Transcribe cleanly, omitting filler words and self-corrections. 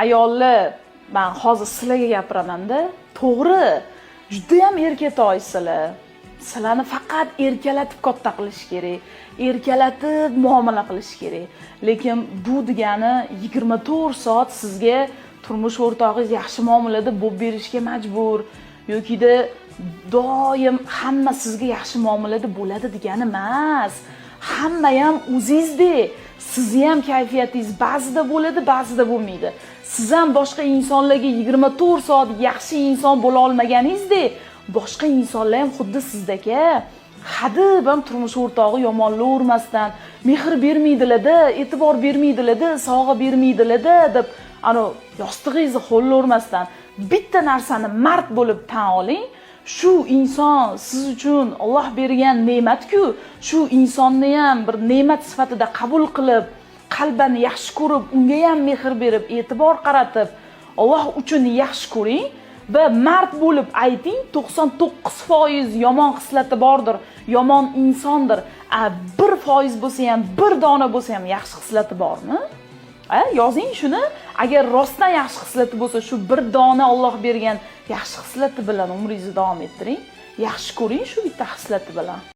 Ayollar, man hozir sizlarga gapiramanda, to'g'ri, judayam erkatoysizlar. Sizlarni faqat erkalatib katta qilish kerak, erkalatib muomala qilish kerak. Lekin bu degani 24 soat sizga turmush o'rtog'ingiz yaxshi muomalada bo'lib berishga majbur yokida doim hamma sizga yaxshi muomalada bo'ladi degani emas. Hamma ham o'zingizdek, sizni ham kayfiyatingiz ba'zida bo'ladi, ba'zida bo'lmaydi. Siz ham boshqa insonlarga 24 soat yaxshi inson bo'la olmaganingizdek, boshqa insonlar ham xuddi sizdaka hadeb ham turmush o'rtog'i yomonlayvermasdan, mehr bermaydilarda, e'tibor bermaydilarda, sovg'a bermaydilarda deb anavi yostig'ingizni ho'llavermasdan bitta narsani mard bo'lib tan oling: shu inson siz uchun Olloh bergan ne'mat-ku. Shu insonni ham bir ne'mat sifatida qabul qilib, qalban yaxshi ko'rib, unga ham mehr berib, e'tibor qaratib, Olloh uchun yaxshi ko'ring va mard bo'lib ayting: 99% yomon xislati bordir, yomon insondir, a 1% bo'lsa ham, bir dona bo'lsa ham yaxshi xislati bormi? A, yozing shuni. Agar rostdan yaxshi xislati bo'lsa, shu bir dona Olloh bergan yaxshi xislati bilan umringizni davom ettiring, yaxshi ko'ring shu bitta xislati bilan.